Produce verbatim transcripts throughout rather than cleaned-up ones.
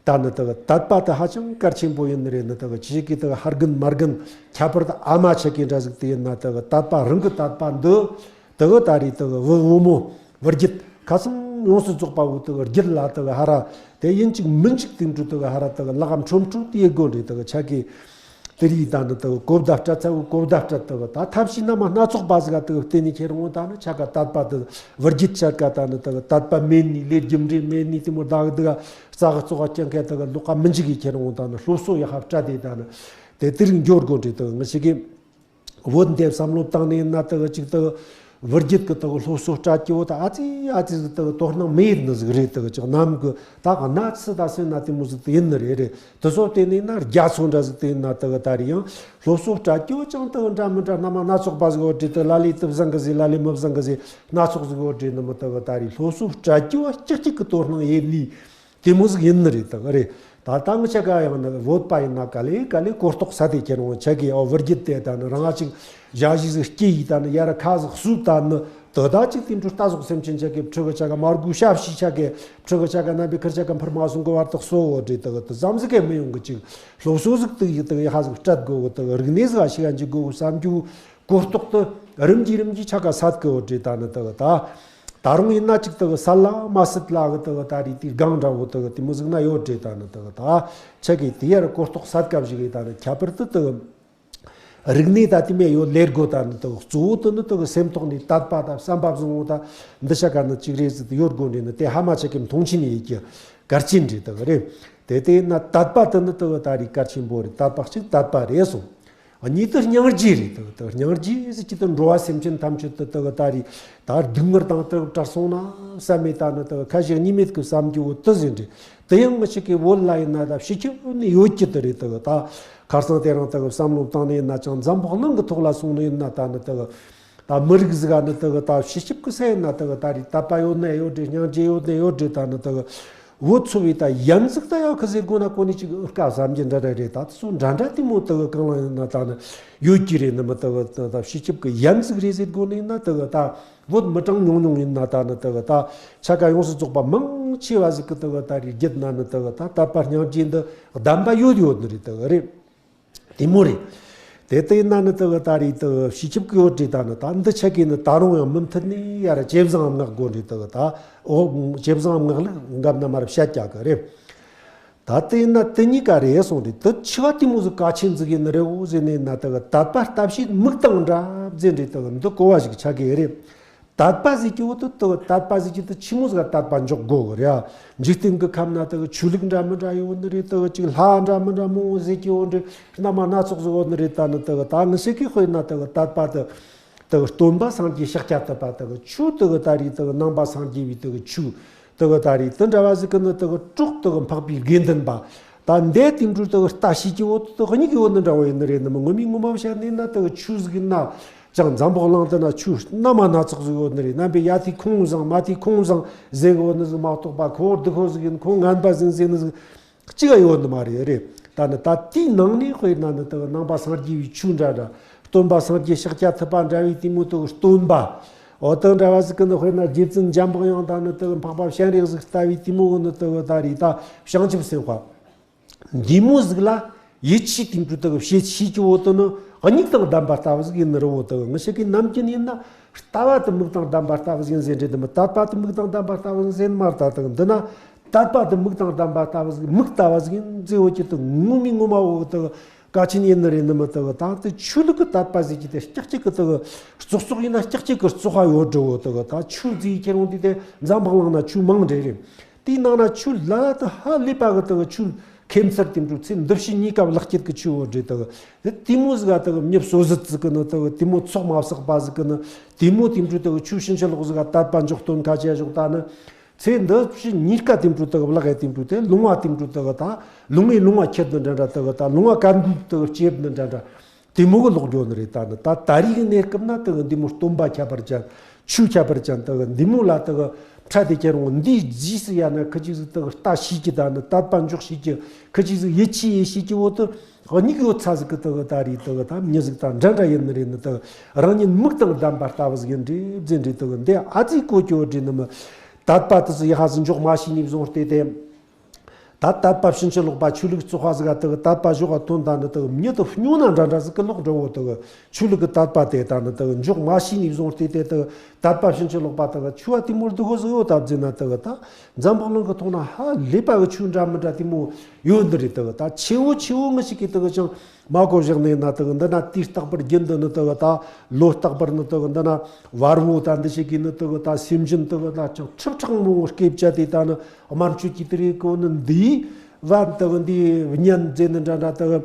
ད་ནི་དེ་གི་དད་པ་དེ་ཧ་ཅང་གལ་ཆེན་པོ་ཡིན་ནི་རེད། ནི་དེ་གི་ཁྱེད་ཀྱི་དེ་གི་ཧར་རྒན་མར་རྒན་ཁྱད་པར་དུ་ཨ་མ་ཆེ་གེ་འདྲ་ཟིག་དེ་ཡིན་ན། དེ་གི་དད་པ་རང་གི་དད་པ་འདི་དེ་གི་ད་རེས་དེ་གི་བུ་བུ་མོ་བུ་རྒྱུད་ཁ་སང་ཡོངས་སུ་རྫོགས་པ་བོ་དེ་གི་རྒྱུད་ལ་དེ་གི་ཧ་ར་དེ་ཡིན་གཅིག་མིན་གཅིག་དེ་འདྲ་དེ་གི་ཧ་ར་དེ་གི་ལག་ཁམ་ཁྲོམ་ཁྲོམ་དེ་ཡེ་དགོས་འདྲ། དེ་གི་ཆ་གི་དེ་རིགས་ད་ནི་དེ་གི་གོ་བརྡ་སྤྲད་ཚ་བོ་གོ་བརྡ་སྤྲད། དེ་གི་ད་ཐབས་ཤེས་རྣམ་པ་སྣ་ཚོགས་པ་ཟིག་ག་དེ་གི་བརྟེན་ནས་ཁྱེད་རང་ད་ནི་ཆ་ག་དད་པ་དེ་བུ་རྒྱུད་ཆ་ག་ད་ནི་དེ་གི་དད་པ་མེད་ནི་ལས་རྒྱུ་འབྲས་མེད་ནི་དེ་མོ་ད་གི་དེ་གི་རྩ་གི་རྩོག་ག་ཅན་ཁ་དེ་གི་ལོག་ག་མི་འཇུག་གི་ཁྱེད་རང་ད་ནི་སློབ་གསོ་ཡག་པ་སྤྲད་དེ་ད་ནི་དེ་དེ་རིགས་འགྱོ་དགོས་འདྲ། དེ་གི་ངི་ཞིག་གི་བོད་འདི་བསམ་བློ་བཏང་ནས་ན་དེ་གི་ཅིག་དེ་གི་བུ་རྒྱུད་ཀྱི་དེ་གི་སློབ་གསོ་སྤྲད་རྒྱུ་བོ་ད་ཨ་ཙི་ཨ་ཙི་ཟིག་དེ་གི་དོ་སྣང་མེད་ནི་ཟིག་རེད། དེ་གི་ཅིག་ནམ་གི་ད་གི་གནའ་ཚུལ་ད་སེམས་ན་དེ་མོ་ཟིག་དེ་ཡིན་ནི་རེད། རེད་དེ་ཚོ་བལྟས་ནས་ན་རྒྱ་ཚོ་འདྲ་ཟིག་དེ་ཡིན་ན་དེ་གི་ད་རེས་ཡང་སློབ་གསོ་སྤྲད་རྒྱུ་ཅང་དེ་གི་འདྲ་མི་འདྲ་སྣ་མ་སྣ་ཚོགས་པ་ཟིག་ཡོད་འདྲ། དེ་ལ་ལས་དེ་བཟང་གི་ཟིག་ལ་ལས་མི་བཟང་གི་ཟིག་སྣ་ཚོགས་ཟིག་ཡོད་འདྲ། ནི་མི་དེ་གི་ད་རེས་སློབ་གསོ་སྤྲད་རྒྱུ་བ་གཅིག་གཅིག་གི་དོ་སྣང་ཡེད་ནི། དེ་མོ་ཟིག་ཡིན་ནི་རེད། ད་གི་རེད། ད་ལྟ་ངི་ཆ་ག་ཡང་ནི་བོད་པ་ཡིན་ན་ག་ལེ་ག་ལེ་གོ་རྟོགས་ས་དེ་ཁྱེད་རང་ཆ་གི་ཨོ་བུ་རྒྱུད་དེ་ད་ནི་རང་ཅིག་ཞ་ཞི་ཟིག་སྐྱེ་ཡི་ད་ནི་ཡར་ཁ་ཟིག་གསོས་ད་ནི་དེ་ད་ཅིག་དེ་འཕྲོ་ལྟ་ཟོག་སེམས་ཅན་ཆ་གི་ཕྲུ་གུ་ཆ་ག་མར་གུ་ཤ་བྱི་ཆ་གི་ཕྲུ་གུ་ཆ་ག་རྣམ་པའི་ཁུར་ཆ་ག་འཕུར་མ་སོང་གི་བར་དུ་གསོ་བོ་འདྲ། དེ་གི་དེ་ཙམ་ཟིག་གི་མི་ཡོང་གི། ཅིག་སློབ་གསོ་ཟིག་དེ་ཡི་དེ་གི་ཡ་ཧ་ཟིག་སྤྲད་དགོ་གི། དེ་གི་རིག་གནས་ཟིག་ཤེས་ཡ་འཇུག་དགོ་བསམ་རྒྱུ། གོ་རྟོགས་དེ་རིམ་གྱིས་རིམ་གྱིས་ཆ་ག་སད་གི་ཡོད་འདྲ། ད་ནི་དེ་གི་ད་ད་རུང་ཡིན་ན་ཅིག་དེ་གི་སད་ལ་མ་སད་ལ་གི་དེ་གི་ད་རེས་དེ་སྒང་འདྲ་བོ་དེ་གི་དེ་མོ་ཟིག་ན་ཡོད་འདྲ། ད་ནི་དེ་གི་ད་ཆ་གི་དེ་ཡར་གོ་རྟོགས་སད་སྐབས་ཤིག་གི་ད་ནི་ཁྱད་པར་དུ་དེ་གི་རིག་གནས་ད་དེ་མོ་ཡོད་ལེར་དགོ། ད་ནི་དེ་གི་གཙོ་བོ་དེ་ནི་དེ་གི་སེམས་ཐོག་ནས་དད་པ་དང་བསམ་པ་བཟང་བོ་ད་འདི་ཆ་ག་ནི་ཅིག་རེད་ཟེར་དེ་ཡོད་དགོ་འདྲ། ནི་དེ་ཧ་མ་ཆ་གི་མཐོང་ཆེན་ཡེད་རྒྱུ་གལ་ཆེན་འདྲ། དེ་གི་རེད། དེ་དེ་ན་དད་པ་དེ་ནི་དེ་གི་ད་རེས་གལ་ཆེན་པོ་རེད། དད་པ་གཅིག་དད་པ་རེད་སོང་། གཉིས་དེ་སྙིང་རྗེ་རེད། དེ་དེ་སྙིང་རྗེ་ཟེར་གྱི་དེ་འགྲོ་བ་སེམས་ཅན་ཐམས་ཅད་དེ་དེ་གི་ད་རེས་ད་སྡུག་བསྔལ་དང་དེ་བྲལ་སོང་ན་བསམ་མེད་ད་ནི་དེ་གི་ཁ་ཞིག་གཉིས་མེད་ཀྱི་བསམ་རྒྱུ་བོ་དེ་ཟིག་རེད། དེ་ཡང་ངི་ཞིག་གི་བོད་ལ་ཡིན་ན་ད་སྤྱི་ཁྱབ་ནས་ཡོད་ཀྱི་དེ་རེད། དེ་གི་ད་ཁ་སང་དེ་རིང་དེ་གི་བསམ་བློ་བཏང་ནས་ཡིན་ན་ཅང་འཛམ་བུ་གླིང་གི་ཐོག་ལ་སོང་ནས་ཡིན་ན་ད་ནི་དེ་གི་ད་མི་རིགས་ཟིག་ག་ནི་དེ་གི་ད་སྤྱི་ཁྱབ་ཀྱི་ས་ཡིན་ན་དེ་གི་ད་རེས་དད་པ་ཡོད་ནི་ཡོད་འདྲ། སྙིང་རྗེ་ཡོད་ནི་ཡོད་འདྲ། ད་ནི་དེ་གི་བོད་ཚོ་བའི་ད་ཡ་མཚན་ད་ཡ་ཁི་ཟེར་དགོས་ན་གོ་ནི་ཅིག་དཀའ་བསམ་གྱི་འདྲ་འདྲ་རེད། ད་དེ་ཚོ་འདྲ་འདྲ་དེ་མོ་དེ་གི་གང་ལ་ཡིན་ན་ད་ནི་ཡོད་ཀྱི་རེད། ནི་མི་དེ་གི་ད་ད་སྤྱི་ཁྱབ་ཀྱི་ཡ་མཚན་རེད་ཟེར་དགོས་ནི་ཡིན་ན་དེ་གི་ད་བོད་མི་གྲངས་ཉུང་ཉུང་ཡིན་ན་ད་ནི་དེ་གི་ད་ཆ་ག་ཡོངས་སུ་རྫོགས་པ་མང་ཆེ་བ་ཟིག་གི་དེ་གི་ད་རེས་རྒྱུད་ན་ནི་དེ་གི་ད་དད་པ་སྙིང་རྗེ་འདི་ལྡན་པ་ཡོད་ཡོད་ནི་རེད། དེ་གི་རེད། དེ་མོ་རེད། དེ་ལྟ་ཡིན་ན་ནི་དེ་གི་ད་རེས་དེ་གི་སྤྱི་ཁྱབ་ཀྱི་ཡོད་འདྲ། ད་ནི་ད་འདི་ཆ་གི་ནི་ད་རུང་ཡང་མུ་མཐུད་ནས་ཡར་ཇེ་བཟང་ངང་དགོ་འདྲ། དེ་གི་ད་འོ་ཇེ་བཟང་ངང་ལུགས་འགབ་ན་མར་བཤད་རྒྱག་གི་རེད། ད་ལྟ་ཡིན་ན་དེ་གཉིས་ཀ་རེད་སོང་རེད། དེ་ཆེ་བ་དེ་མོ་ཟིག་གལ་ཆེན་ཟིག་ཡིན་ནི་རེད་འོ་ཟེར་ནས་ན། དེ་གི་དད་པ་ལྟ་བྱེད་མིག་དང་འདྲ་ཟེར་འདྲ། དེ་གི་འདི་གོ་བ་ཞིག་ཆགས་ཀྱི་རེད། དད་པ་ཟེར་གྱི་འོ་དེ་དེ་གི་དད་པ་ཟེར་གྱི་དེ་ཆི་མོ་ཟིག་ག་དད་པ་འཇོག་དགོ་གི་རེད་ཨ། འཇིག་རྟེན་གྱི་ཁམས་ན་དེ་གི་ཆོས་ལུགས་འདྲ་མི་འདྲ་ཡོད་ནི་རེད། དེ་གི་ཅིག་ལྷ་འདྲ་མི་འདྲ་མང་བོ་ཟེར་གྱི་འོ་འདྲ་རྣམ་པ་སྣ་ཚོགས་ཟིག་ཡོད་ནི་རེད། ད་ནི་དེ་གི་ད་ངི་ཞིག་གི་དཔེར་ན་དེ་གི་དད་པ་དེ་དེ་གི་སྟོན་པ་སངས་རྒྱས་ཤཱཀྱ་ཐུབ་པ་དེ་གི་ཆོས་དེ་གི་ད་རེས་དེ་གི་ནང་པ་སངས་རྒྱས་པའི་དེ་གི་ཆོས་དེ་གི་ད་རེས་དེ་འདྲ་བ་ཟིག་གི་ནི་དེ་གི་གྲོགས་དེ་གི་འཕགས་པའི་དགེ་འདུན་པ། ད་འདས་དེ་འཕྲོ་དེ་གི་ལྟ་ཤེས་ཀྱི་འོ་དེ་གཉིས་ཀྱི་འོ་ནི་འདྲ་བོ་ཡིན་ནི་རེད། ནི་མི་ངོ་མའི་ངོ་མ་བཤད་ནས་ན་དེ་གི་ཆོས་ཟིག་ཡིན་ན་ཅང་འཛམ་བུ་གླིང་དེ་ན་ཆོས་སྣ་མ་སྣ་ཚོགས་ཟིག་ཡོད་ནི་རེད། རྣམ་པའི་ཡ་དེ་ཁོང་བཟང་མ་དེ་ཁོང་བཟང་ཟེར་གི་འོ་ནི་ཟིག་མ་གཏོགས་པ་ཁོ་བོ་སྡུག་ཧོ་ཟིག་ཡིན་ཁོ་ངན་པ་ཟིག་ཟེར་ནི་ཟིག་གཅིག་ཡོད་ནི་མ་རེད། རེད། ད་ནི་ད་དེའི་ནང་ནས་དཔེར་ན་ནི་དེ་གི་ནང་པ་སངས་རྒྱས་པའི་ཆོས་འདྲ་འདྲ། སྟོན་པ་སངས་རྒྱས་ཤཱཀྱ་ཐུབ་པ་འདྲ་བའི་དེ་མོ་དེ་གི་སྟོན་པ། འོ་དེ་འདྲ་བ་ཟིག་གི་ནི་དཔེར་ན་རྗེ་བཙུན་འཇམ་པའི་དབྱངས་དང་ནི་དེ་གི་འཕགས་པ་སྤྱན་རས་གཟིགས་ལྟ་བུའི་དེ་མོ་གི་ནི་དེ་གི་ད་རེས་ད་བྱང་ཆུབ་སེམས་དཔའ། འདི་མོ་ཟིག་ལ་ཡིད་ཆེས་དེ་འཕྲོ་དེ་གི་བྱེད་ཤེས་ཀྱི་འོ་དེ་ནི་མིག་དང་ལྡན་པ་ལྟ་བུ་ཟིག་ཡིན་ནི་རེད། འོ་དེ་གི་ངི་ཞིག་གི་ནམ་རྒྱུན་ཡིན་ན། ལྟ་བ་དེ་མིག་དང་ལྡན་པ་ལྟ་བུ་ཟིག་ཡིན་ཟེར་འདྲ། དེ་མི་དད་པ་དེ་མིག་དང་ལྡན་པ་ལྟ་བུ་ཟིག་ཟེར་མ་ལྟ་དང་འདི་ན་དད་པ་དེ་མིག་དང་ལྡན་པ་ལྟ་བུ་ཟིག་མིག་ལྟ་བ་ཟིག་ཡིན་ཟེར་འོ་ཀྱི་དེ་ངོ་མའི་ངོ་མ་འོ་དེ་གལ་ཆེན་ཡིན་ནི་རེད། ནི་མི་དེ་ད་དེ་ཆོས་ལུགས་ཀྱི་དད་པ་ཟེར་གྱི་དེ་ཀྱག་ཀྱག་གི་དེ་བཙོག་བཙོག་ཡིན་ན་ཀྱག་ཀྱག་གི་བཙོག་པ་ཡོད་འགྲོ་འོ་དེ་ད་ཆོས་ཟེར་ཁྱེར་འོང་དུས་དེ་འཛམ་བུ་གླིང་ན་ཆོས་མང་འདྲ་རེད། དེའི་ནང་ན་ཆོས་ལ་ལ་དེ་ཧ་ལས་པ་གི་དེ་ཆོས་ཁྱད་མཚར་དེ་འདྲ་ཚེ་འདི་ཕྱི་གཉིས་ཀ་ལེགས་སྐྱེད་ཀྱི་ཆོས་འོ་འདྲ་དེ་དེ་དེ་མོ་ཟིག་ག་དེ་མྱི་བསོད་ཟད་ཟིག་གི་ནི་དེ་དེ་མོ་ཚོགས་མ་བསགས་པ་ཟིག་གི་ནི་དེ་མོ་དེ་འདྲ་དེ་ཆོས་ཕྱིན་ཅི་ལོག་ཟིག་ག་དད་པ་འཇོག་སྟོན་ཁ་ཆེ་ཞོག་ད་ནི། ཚེ་འདི་ཕྱི་གཉིས་ཀ་དེ་འདྲ་དེ་གི་བརླག་ཡ་དེ་འདྲ་དེ་ལུང་བ་དེ་འདྲ་དེ་གི་ད་ལུང་བའི་ལུང་བ་ཁྱེར་ནི་འདྲ་འདྲ་དེ་གི་ད་ལུང་བ་གན་དུ་དེ་གི་སྐྱེབ་ནི་འདྲ་འདྲ་དེ་མོ་གི་ལོག་འགྱོ་ནི་རེད། ད་ནི་ད་ད་རེས་ཀྱི་གནས་སྐབས་ན་དེ་གི་འདི་མོ་སྟོན་པ་ཁྱད་པར་ཅན་ཆོས་ཁྱད་པར་ཅན་དེ་གི་འདི་མོ་ལ་དེ་གི་ཕྲད་དེ་ཁྱེར་འོང་འདིའི་རྗེས་སུ་ཡ་ན་ཁི་ཅིག་ཟིག་དེ་གི་ལྟ་ཤེས་ཀྱི་ད་ནི་དད་པ་འཇོག་ཤེས་ཀྱི་ཁི་ཅིག་ཟིག་ཡིད་ཆེས་ཡེ་ཤེས་ཀྱི་འོ་དེ། གཉིས་ཡོད་ཚ་ཟིག་གི་དེ་གི་ད་རེས་དེ་གི་ད་མྱི་ཟིག་ད་འདྲ་འདྲ་ཡིན་ནི་རེད། ནི་དེ་གི་རང་ཉིད་མིག་དང་ལྡན་པ་ལྟ་བུ་ཟིག་ཡིན་འདྲ་བཟེ་འདྲ་དེ་གི་འདི་ཨ་ཙི་གོ་ཀྱོ་འདྲ་ནི་མི་དད་པ་དེ་ཟིག་ཡ་ཧ་ཟིག་འཇོག་མ་ཤེས་ནི་བཟུང་སྟེ་དེ་ ད་དད་པ་ཕྱིན་ཅི་ལོག་པ་ཆོས་ལུགས་བཙོག་པ་ཟིག་ག་དེ་གི་དད་པ་ཞོག་ག་ཐོན་ད་ནི་དེ་གི་མྱི་དེ་སྨྱོ་ན་འདྲ་འདྲ་ཟིག་གི་ལོག་འགྲོ་བོ། དེ་གི་ཆོས་ལུགས་གི་དད་པ་དེ་ད་ནི་དེ་གི་འཇོག་མ་ཤེས་ནས་བཟུང་སྟེ་དེ་དེ་གི་དད་པ་ཕྱིན་ཅི་ལོག་པ་དེ་གི་ཆོས་པ་དེ་མོ་སྡུག་གོ་ཟིག་ཡོད་ད་བཟླས་ན། དེ་གི་ད་འཛམ་བུ་གླིང་གི་ཐོག་ན་ཧ་ལས་པ་གི་ཆོས་འདྲ་མི་འདྲ་དེ་མོ་ཡོད་འདི་རེད། དེ་གི་ད་ཆེ་བོ་ཆེ་བོ་ངི་ཞིག་གིས་དེ་གི་ཅང་མ་གོ་བཞག་ནས་ན། དེ་གི་འདི་ན་དུས་རྟག་པར་རྒྱུན་དུ་ནི་དེ་གི་ད་ལོ་རྟག་པར་ནི་དེ་གི་འདི་ན་བར་བོ་ད་འདི་ཞིག་གིས་ནི་དེ་གི་ད་སེམས་ཅན་དེ་གི་ད་ཅང་ཁྲི་ཕྲག་མང་བོ་སྐེ་བཅད་དེ་ད་ནི་དམར་མཆོད་ཀྱི་དེ་རེད་གོ་ནི་འདི་བ་དེ་གི་འདི་བརྙན་མཛད་ནི་འདྲ་འདྲ་དེ་གི་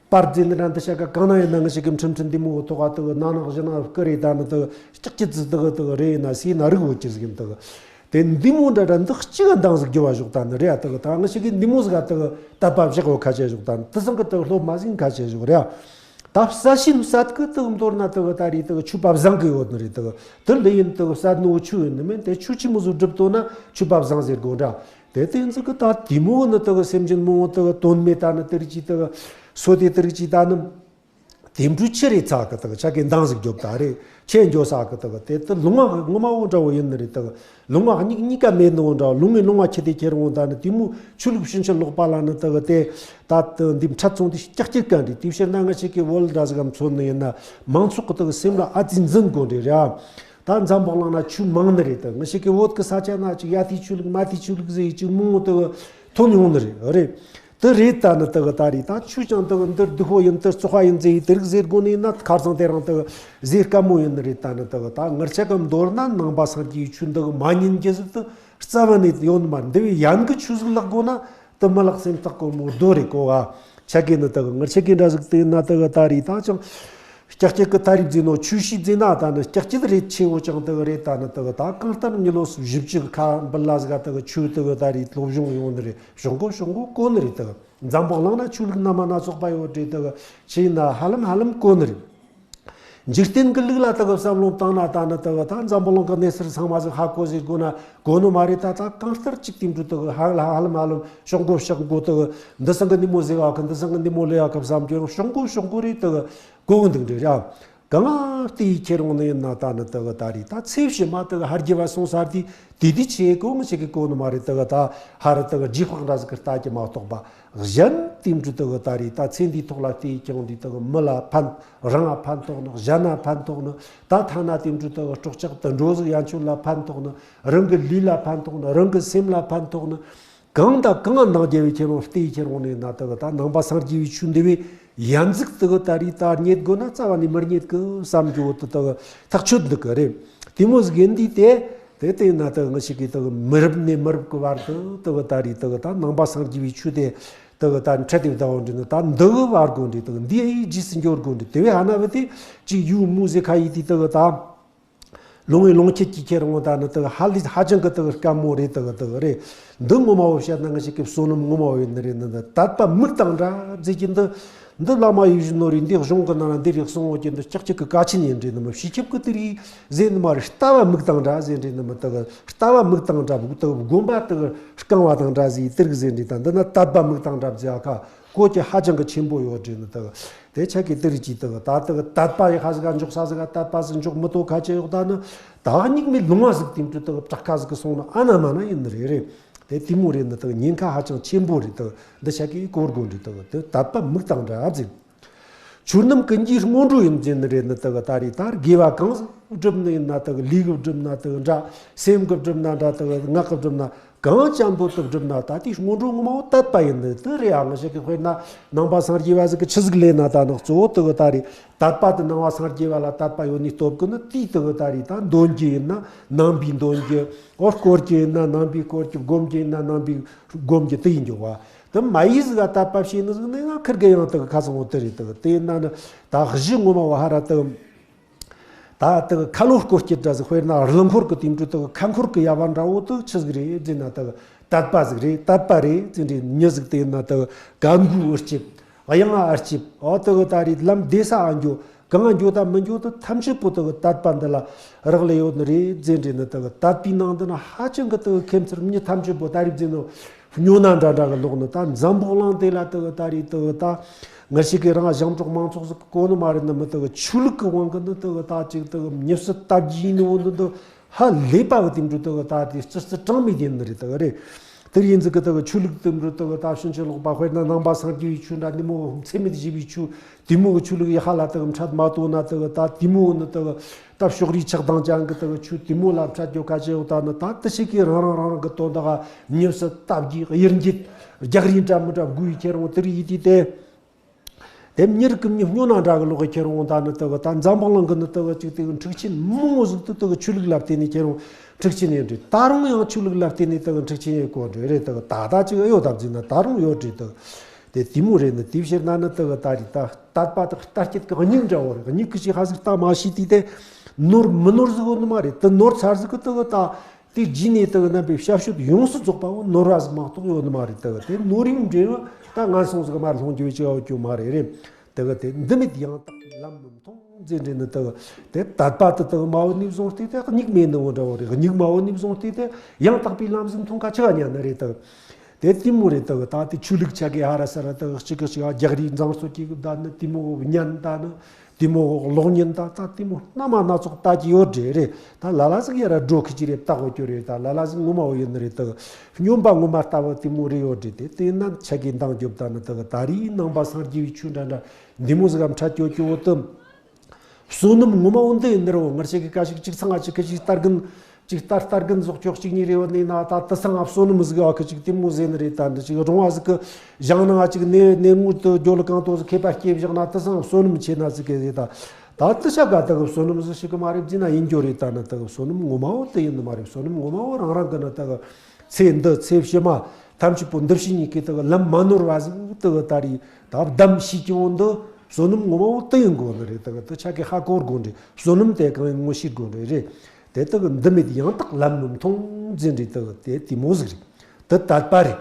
པར་མཛད་ནི་འདྲ་འདི་ཤ་ཀ་གང་ན་ཡིན་ན་ངི་ཞིག་གི་ཁྲིམས་ཁྲིམས་འདི་མོ་ཐོག་ག་དེ་གི་ན་ནག་བཞི་ན་བསྐུར་རེ་ད་ནི་དེ་གི་ལྕགས་ཀྱི་ཙི་དེ་གི་དེ་གི་རེ་ཡིན་ན་སི་ན་རིག་བོ་ཅི་ཟིག་ཡིན་དེ་གི། དེ་འདི་མོ་འདྲ་འདྲ་འདི་གཅིག་ག་འདང་ཟིག་རྒྱོབ་བ་ཞོག་ད་ནི་རེད་ཡ། དེ་གི་ད་ངི་ཞིག་གི་འདི་མོ་ཟིག་ག་དེ་གི་དད་པ་བཞག་བོ་ཁ་ཆེ་ཞོག་ད་ནི་དེ་སང་གི་དེ་གི་སློབ་མ་ཟིག་ཁ་ཆེ་ཞོག་རེད་ཡ། ད་བསད་ཤིན་བསད་གི་དེ་གི་མདོར་ན་དེ་གི་ད་རེད་དེ་གི་ཆོས་པ་བཟང་གི་ཡོད་ནི་རེད། དེ་གི་དེ་ལས་ཡིན་དེ་གི་བསད་ནོ་ཆོས་ཡིན་ནི་མིན། དེ་ཆོས་ཆི་མོ་ཟིག་སྒྲུབ་ཏོ་ན་ཆོས་པ་བཟང་ཟེར་དགོ་འདྲ། དེ་དེ་ཟིག་གི་ད་དེ་མོ་ནི་དེ་གི་སེམས་ཅན་མང་བོ་དེ་གི་དོན་མེད་ད་ནི་དེ་རིགས་ཀྱི་དེ་གི་སོ་དེ་དེ་རིགས་ཀྱི་ད་ནི། དེ་འཕྲུལ་ཆི་རེད་ཚ་གི་དག་ཆ་གི་འདང་ཟིག་རྒྱོབ་ད་རེད། ཆེ་འགྱོ་ས་གི་དག་དེ་དུ་ལུང་བ་ངོ་མ་བོ་འདྲ་བོ་ཡིན་ནི་རེད་དག་ལུང་བ་གཉིས་གཉིས་ཀ་མེད་ནི་བོ་འདྲ་བོ། ལུང་ངེ་ལུང་བ་ཁྱི་དེ་ཁྱེར་འོང་ད་ནི་དེ་མོ་ཆོས་ལུགས་ཕྱིན་ཅི་ལོག་པ་ལ་ནི་དག་དེ་ད་དུ་འདི་འཕྲད་ཚོང་དེ་ཀྱག་ཀྱིར་ག་འདྲི། དེ་ཕྱིར་ན་ང་ཞིག་གི་བོད་འདྲ་ཟིག་གམ་མཚོན་ནི་ཡིན་ན་མང་ཚོགས་གི་དག་སེམས་ལ་ཨ་ཙི་འཛིན་དགོ་འདྲི་ར། ད་འཛམ་བུ་གླིང་ན་ཆོས་མང་ནི་རེད་དག་ང་ཞིག་གི་བོད་གི་ས་ཆ་ན་ཅིག་ཡ་དེ་ཆོས་ལུགས་མ་དེ་ཆོས་ལུགས་ཟེར་ཅིག་མང་བོ་དག་ཐོན་ཡོང་ནི་རེད་རེད། དེ་རེད་ད་ནི་དེ་གི་ད་རེད་ད་ཆོས་ཀྱང་དེ་གི་འདིར་སྡུག་པོ་ཡིན་དེར་བཙོག་པ་ཡིན་ཟེར་དེ་རིགས་ཟེར་དགོ་ནི་ཡིན་ན་ཁ་སང་དེ་རིང་དེ་གི་ཟེར་དཀའ་མོ་ཡིན་ནི་རེད། ད་ནི་དེ་གི་ད་ངར་ཆ་གི་མདོར་ན་ནང་པ་སངས་རྒྱས་ཆོས་འདི་གི་མ་ཉན་གྱི་ཟིག་ཏུ་རྩ་བ་ནས་ཡོད་ནི་མ་འདི་བས་ཡན་གི་ཆོས་ཟིག་ལག་དགོ་ན་དེ་མི་ལག་སེམས་ཐག་གོ་མོ་རྡོ་རེད་གོ་བ། ཆ་གི་ནི་དེ་གི་ངར་ཆ་གི་འདྲ་ཟིག་དེ་ཡིན་ན་དེ་གི་ད་རེད་ད་ཅང་། ཀྱག་ཀྱག་གི་ད་རེད་ཟེར་ནོ་ཆོས་ཤིག་ཟེར་ན་ད་ནི་ཀྱག་ཀྱག་རེད་ཆེ་བོ་ཅང་དེ་གི་རེད། ད་ནི་དེ་གི་ད་གང་ལྟར་མྱི་ལོ་སུ་བཞི་བཅུ་གི་ཁ་འབུལ་ལ་ཟིག་ག་དེ་གི་ཆོས་དེ་གི་ད་རེད་སློབ་སྦྱོང་ཡོང་ནི་རེད། ཤོག་གོ་ཤོག་གོ་གོ་ནི་རེད། དེ་གི་འཛམ་བུ་གླིང་ན་ཆོས་ལུགས་སྣ་མ་སྣ་ཚོགས་པ་ཡོད་རེད། དེ་གི་ཆེ་ན་ཧ་ལམ་ཧ་ལམ་གོ་ནི་རེད། འཇིག་རྟེན་གི་ལུགས་ལ་དེ་གི་བསམ་བློ་བཏང་ན་ད་ནི་དེ་གི་ད་འཛམ་བུ་གླིང་གི་གནས་ཚུལ་ཚང་མ་ཟིག་ཧ་གོ་ཟེར་དགོ་ན་གོ་ནི་མ་རེད། ད་ད་གང་ལྟར་གཅིག་དེ་འདྲ་དེ་གི་ཧ་ལ་ཧ་ལམ་ཧ་ལམ་ཤོག་གོ་ཤོག་གོ་དེ་གི་འདི་སང་གི་ནི་མོ་ཟེར་བ་གི་འདི་སང་གི་ནི་མོ་ལས་བ་གི་བསམ་རྒྱུ་ཡང་ཤོག་གོ་ཤོག་གོ་རེད། དེ་གི་གོ་གི་འདུག་འདྲ་ར། གང་ལྟར་ཁྱེར་འོང་ནི་ཡིན་ན་ད་ནི་དེ་གི་ད་རེད་ད་ཚེ་ཕྱི་མ་དེ་གི་ཧར་རྒྱས་པ་སོང་ས་དེ་དེ་དེ་ཆེ་གོ་ངི་ཞིག་གི་གོ་ནི་མ་རེད། དེ་གི་ད་ཧ་རི་དེ་གི་རྗེས་དཔག་འདྲ་ཟིག་གི་ལྟ་གི་མ་གཏོགས་པ་གཞན་དེ་འདྲ་དེ་གི་ད་རེད་ད་ཚེ་འདིའི་ཐོག་ལ་བལྟས་ཀྱང་དེ་དེ་གི་མི་ལ་ཕན་རང་ལ་ཕན་ཐོགས་ནི་གཞན་ལ་ཕན་ཐོགས་ནི་ད་ཐ་ན་དེ་འདྲ་དེ་གི་སྲོག་ཆགས་དུད་འགྲོ་ཟིག་ཡན་ཆོད་ལ་ཕན་ཐོགས་ནི་རང་གི་ལུས་ལ་ཕན་ཐོགས་ནི་རང་གི་སེམས་ལ་ཕན་ཐོགས་ནི། གང་དང་གང་འདང་རྒྱལ་བའི་ཁྱེར་འོང་བལྟས་ཁྱེར་འོང་ནས་ན་དེ་གི་ད་ནང་པ་སངས་རྒྱས་པའི་ཆོས་འདི་བས་ཡན་ཟིག་དེ་གི་ད་རེད་ད་རྙེད་དགོས་ན་རྩ་བ་ནས་མི་རྙེད་གི་བསམ་རྒྱུ་བོ་དེ་དེ་གི་ཐག་ཆོད་འདུག་གི་རེད། དེ་མོ་ཟིག་ཡིན་དུས་དེ་དེ་བལྟས་ན་དེ་གི་ངི་ཞིག་གིས་དེ་གི་མི་རབས་ནས་མི་རབས་གི་བར་དུ་དེ་གི་ད་རེད་དེ་གི་ད་ནང་པ་སངས་རྒྱས་པའི་ཆོས་དེ་དེ་གི་ད་འཕྲད་དེ་བདག་འོང་འདྲི་ནི་ད་འདི་གི་བར་དགོས་འདྲི་དེ་གི་འདི་ཨེ་རྗེས་སུ་འཇུག་དགོས་འདྲི་དེ་བས་ཧ་ན་བུ་དེ་གཅིག་ཡུ་མུ་ཟེ་ཁ་ཡི་དེ་དེ་གི་ད། ལུང་བའི་ལུང་ཁྱེད་ཀྱིས་ཁྱེར་འོང་ད་ནི་དེ་གི་ཧ་ལས་ཧ་ཅང་གི་དེ་གི་དཀའ་མོ་རེད། དེ་གི་དེ་གི་རེད། འདི་ངོ་མ་བོ་བཤད་ན་ང་ཞིག་གི་བསོད་ནམས་ངོ་མ་བོ་ཡིན་ནི་རེད། འདི་འདི་དད་པ་མིག་དང་འདྲ་ཟེར་གྱི་འདི་འདི་བླ་མ་ཡིད་བཞིན་ནོར་བུས་འདི་གཞུང་གི་ནང་ན་འདི་རིགས་གསུང་འོ་གྱི་འདི་ལྕགས་ཀྱི་གི་ཀ་ཆེན་ཡིན་འདྲེ་ནི་མི་ཕྱི་ཁྱབ་ཀི་དེ་རིགས་ཟེར་ནི་མ་རེད། ལྟ་བ་མིག་དང་འདྲ་ཟེར་འདྲེ་ནི་མི་དེ་གི་ལྟ་བ་མིག་དང་འདྲ་བུ་དེ་གི་སྒོམ་པ་དེ་གི་རྐང་བ་དང་འདྲ་ཟེར་དེ་རིགས་ཟེར་འདྲེ་ད་འདི་ན་དད་པ་མིག་དང་འདྲ་ཟེར་ཨ་ཁ་གོ་གྱི་ཧ་ཅང་གི་ཆེན་པོ་ཡོད་འདྲེ་ནི་དེ་གི་དེ་ཆ་གི་དེ་རིགས་ཀྱི་དེ་གི་ད་དེ་གི་དད་པ་ཡི་ཧ་ཟིག་ག་འཇོག་ས་ཟིག་ག་དད་པ་ཟིག་འཇོག་མི་ཐུབ་ཁ་ཆེ་ཡོད་ད་ནི་ད་གཉིག་མའི་ལུང་བ་ཟིག་དེ་འདྲ་དེ་གི་བྲག་ཁ་ཟིག་གི་སོང་ན་ཨ་ན་མ་ན་ཡིན་ནི་རེད་རེད། དེ་དེ་མོ་རེད་ནི་དེ་གི་ཉེན་ཁ་ཧ་ཅང་ཆེན་པོ་རེད། དེ་གི་འདི་ཆ་གི་གོ་དགོས་འདྲི་དེ་གི་དེ་དད་པ་མིག་དང་འདྲ་ཟིག་ཆོས་རྣམས་ཀུན་གྱི་སྔོན་འགྲོ་ཡིན་ཟེར་ནི་རེད་ནི་དེ་གི་ད་རེད། ད་དགེ་བ་གང་ཟིག་བསྒྲུབ་ནི་ཡིན་ན་དེ་གི་ལུས་ཀྱི་བསྒྲུབ་ན་དེ་གི་འདྲ། སེམས་ཀྱི་བསྒྲུབ་ན་འདྲ། དེ་གི་ངག་གི་བསྒྲུབ་ན་གང་ཅན་པོ་དེ་བསྒྲུབ་ན་ད་དེའི་སྔོན་འགྲོ་ངོ་མ་བོ་དད་པ་ཡིན་ནི་དེ་རེད་ཨ། ང་ཞིག་གི་དཔེར་ན་ནང་པ་སངས་རྒྱས་པ་ཟིག་གི་ཆི་ཟིག་ལས་ན་ད་ནི་གཙོ་བོ་དེ་གི་ད་རེད། དད་པ་དེ་ནང་པ་སངས་རྒྱས་པ་ལ་དད་པ་ཡོད་ནི་སྟོབས་ཀྱི་ནི་དེའི་དེ་གི་ད་རེད། ད་འདོན་རྒྱུ་ཡིན་ན་ནང་པའི་འདོན་རྒྱུ། འོ་བསྐོར་རྒྱུ་ཡིན་ན་ནང་པའི་བསྐོར་རྒྱུ། སྒོམ་རྒྱུ་ཡིན་ན་ནང་པའི་སྒོམ་རྒྱུ་དེ་ཡིན་རྒྱུ་བ། དེ་མ་ཡིས་ཟིག་ག་དད་པ་བྱས་ནི་ཟིག་ནི་ང་ཁིར་གི་ཡང་དེ་གི་ཁ་སང་འོ་དེ་རེད། དེ་གི་དེ་ཡིན་ན་ནི་ད་གཞི་ངོ་མ་བ་ཧ་ར་དེ་གི་ད་དེ་གི་ཁ་ལོ་བསྐོར་སྐྱིད་འདྲ་ཟིག་དཔེར་ན་རླུང་འཁོར་གི་དེ་འདྲ་དེ་གི་ཁ་འཁོར་གི་ཡ་བ་འདྲ་བོ་དེ་ཆི་ཟིག་རེད་ཟེར་ན་དེ་གི་དད་པ་ཟིག་རེད། དད་པ་རེད་ཟེར་འདྲི་མྱི་ཟིག་དེ་ཡིན་ན་དེ་གི་ག་འགུ་འུར་སྐྱིད། གཡང་ཨ་ལྕེབ། ཨོ་དེ་གི་ད་རེད་ལམ་བདེ་ས་ཨ་འགྱོ། གང་འགྱོ་ད་མི་འགྱོ་ད་ཐམས་ཅད་པོ་དེ་གི་དད་པ་འདི་ལ་རག་ལས་ཡོད་ནི་རེད་ཟེར་འདྲི་ནི། དེ་གི་དད་པའི་ནང་འདི་ན་ཧ་ཅང་གི་དེ་གི་ཁེམ་ཚུལ་མྱི་ཐམས་ཅད་པོ་ད་རེད་ཟེར་ནོ་སྨྱོ་ན་འདྲ་འདྲ་གི་ལོག་ནི། ད་འཛམ་བུ་གླིང་དེ་ལ་དེ་གི་ད་རེད་དེ་གི་ད་ང་ཞིག་གི་རང་ཞིང་འབྲོག་མང་ཚོགས་ཟིག་གི་གོ་ནི་མ་རེད་ནི་མི། དེ་གི་ཆོས་ལུགས་གི་དབང་གི་ནི་དེ་གི་ད་ཅིག་དེ་གི་མྱི་སྲིད་དར་རྒྱས་ཡིན་ནི་བོ་འདི་འདི་ཧ་ལས་པ་གི་དེ་འདྲ་དེ་གི་ད་དེ་ཙི་ཙི་གྲངས་མེད་ཡིན་ནི་རེད། དེ་གི་རེད། དེར་ཡིན་ཟིག་གི་དག་ཆོས་ལུགས་དུམ་རུ་དག་ད་ཕྱིན་ཅི་ལོག་པ་དཔེར་ན་ནང་པ་སངས་རྒྱས་པའི་ཆོས་འདྲ་འདི་མོ་འཚེ་མེད་ཞི་བའི་ཆོས་དེ་མོ་གི་ཆོས་ལུགས་ཡི་ཧ་ལ་དག་འཕྲད་མ་ཐུབ་ན་དག་ད་དེ་མོ་ནི་དག་ད་ཕྱོགས་རིས་ཆགས་སྡང་ཅན་གི་དག་ཆོས་དེ་མོ་ལ་འཕྲད་རྒྱུ་ག་ཅི་ཡོད་ད་ནི་ད་དེ་ཞིག་གིས་རང་རང་རང་རང་གི་དོན་དག་མྱུར་སུ་སྟབས་ཀྱིས་གཡེར་འགྱེད་རྒྱག་རེས་འདྲ་མི་འདྲ་དགོས་ཡི་ཁྱེར་འོང་དེར་ཡིད་དུས་ཏེ། དེ་མྱི་རིགས་ཀྱི་མྱི་སྨྱོ་ན་འདྲ་གི་ལོག་གི་ཁྱེར་འོང་ད་ནི་དག་ད་འཛམ་བུ་གླིང་གི་ནི་དག་ཅིག་དེ་གི་འཁྲུག་ཆེན་མང་བོ་ཟིག་ཏུ་དག་ཆོས་ལུགས་ལ་བརྟེན་ནས་ཁྱེར་འོང་འཁྲུག་ཆེན་ཡིན་འདྲ། ད་རུང་ཡང་ཆོས་ལུགས་ལ་བརྟེན་ནས་དག་འཁྲུག་ཆེན་ཡིན་གོ་འདྲ་རེད། དག་ད་ལྟ་ཅིག་ཡོད་དམ་ཟེར་ན་ད་རུང་ཡོད་འདྲ་དག་དེ་དེ་མོ་རེད་ནི་དེ་ཕྱིར་ན་ནི་དག་ད་རེད་ད་དད་པ་དག་ལྟ་སྐྱེད་ཀྱི་སྙིང་འདྲ་བོ་རེད། སྙིང་གི་ཞིག་ཧ་ཟིག་ལྟ་མ་ཤེས་དུས་དེ་ནོར་མི་ནོར་ཟིག་ཡོད་ནི་མ་རེད། དེ་ནོར་ཚར་ཟིག་གི་དག་ད། དེ་རྗེས་ནས་དག་རྣམ་པའི་ཞབས་ཕྱི་ཡོངས་སུ་རྫོགས་པའོ་ནོར་བ་ཟིག་མ་གཏོགས་ཡོད་ནི་མ་རེད། དག་དེ་ནོར་རིམ་འདྲེ་བ་ད་ངན་སོང་ཟིག་མར་ལྷུང་རྒྱུ་བའི་ཅི་ཡོད་རྒྱུ་མ་རེད་རེད། དག་དེ་འདི་མེད་ཡང་དག་ལམ་མི་མཐོང་ཟེར་འདྲེ་ནི་དག་དེ་དད་པ་དེ་དག་མ་བོ་ནས་བཟུང་སྟེ་དེ་སྙིགས་མེད་ནི་འོ་འདྲ་བོ་རེད། སྙིགས་མ་བོ་ནས་བཟུང་སྟེ་དེ་ཡང་དག་པའི་ལམ་ཟིག་མཐོང་ཁ་ཆི་ག་ཉན་ནི་རེད། དག་དེ་དེ་མོ་རེད། དག་ད་དེ་ཆོས་ལུགས་ཆ་གི་ཧ་ར་ས་ར་དག་གཅིག་གི་གཅིག་རྒྱག་རེས་འཛིང་རྩོད་ཀྱི་ད་ནི་དེ་མོ་ཉན་ད་ནི། དེ་མོ་གློག་བརྙན་ད་ལྟ་དེ་མོ་སྣ་མ་སྣ་ཚོགས་ལྟ་གི་ཡོད་འདྲ་རེད། ད་ལ་ལ་ཟིག་ཡར་འགྲོ་ཁི་ཅི་རེད་བལྟ་དགོས་རྒྱུ་རེད། ད་ལ་ལ་ཟིག་ངོ་མ་བོ་ཡིན་ནི་རེད། དག་སྨྱོན་པ་ངོ་མ་ལྟ་བུ་དེ་མོ་རེད་ཡོད་འདྲ། དེ་དེ་ན་ཆ་གི་འདང་རྒྱོབ་ད་ནི་དག་ད་རེས་ནང་པ་སངས་རྒྱས་པའི་ཆོས་འདྲ་འདྲ་འདི་མོ་ཟིག་གམ་འཕྲད་རྒྱུ་རྒྱུ་བོ་དུམ། བསོད་ནམས་ངོ་མ་བོ་འདི་ཡིན་ནི་རེད་བོ། ངར་ཆ་གི་ཀ་ཞིག་གཅིག་ཚང་ང་ཅིག་ཁི་ཅིག་ལྟར་གིན། གཅིག་ལྟར་ལྟར་གིན་ཟོག་ཅོག་གཅིག་གཉིས་རེ་བ་ནས་ན་ད་དེ་སང་ང་བསོད་ནམས་ཟིག་ཨ་ཁི་ཅིག་དེ་མོ་ཟེར་ནི་རེད། ད་འདི་ཅིག་རོང་བ་ཟིག་གི་བཞག་ན་ང་ཅིག་ནས་ནས་ངུ་དུ་རྒྱོ་ལ་གང་དོ་ཟིག་ཁེ་པ་སྐྱེ་བཞག་ན་དེ་སང་བསོད་ནམས་ཆེ་ན་ཟིག་གི་ཟེར། ད་ད་དེ་ཤ་ག་ད་གི་བསོད་ནམས་ཟིག་ཞིག་གི་མ་རེད་ཟེར་ན་ཡིན་རྒྱུ་རེད། ད་ནི་ད་གི་བསོད་ནམས་ངོ་མ་བོ་དེ་ཡིན་ནི་མ་རེད། བསོད་ནམས་ངོ་མ་བོ་རང་རང་གི་ནི་ད་གི་ཚེ་འདི་ཚེ་ཕྱི་མ་ཐམས་ཅད་པོ་འདི་ཕྱི་གཉིས་ཀྱི་ད་གི་ལམ་མ་ནོར་བ་ཟིག་ད་གི་ད་རེད། ད་བདམས་ཤེས་ཀྱི་བོ་འདི་བསོད་ནམས་ངོ་མ་བོ་དེ་ཡིན་དགོས་ནི་རེད། ད་གི་དེ་ཆ་གི་ཧ་གོ་དགོས་རེད། བསོད་ནམས་དེ་གང་ཡིན་ངོ་ཤེས་དགོས་རེད་རེད། དེ་དག་འདི་མེད་ཡང་དག་ལམ་མི་མཐོང་ཟེར་འདྲ་དག་དེ་དེ་མོ་ཟིག་རེད། དེ་དད་པ་རེད།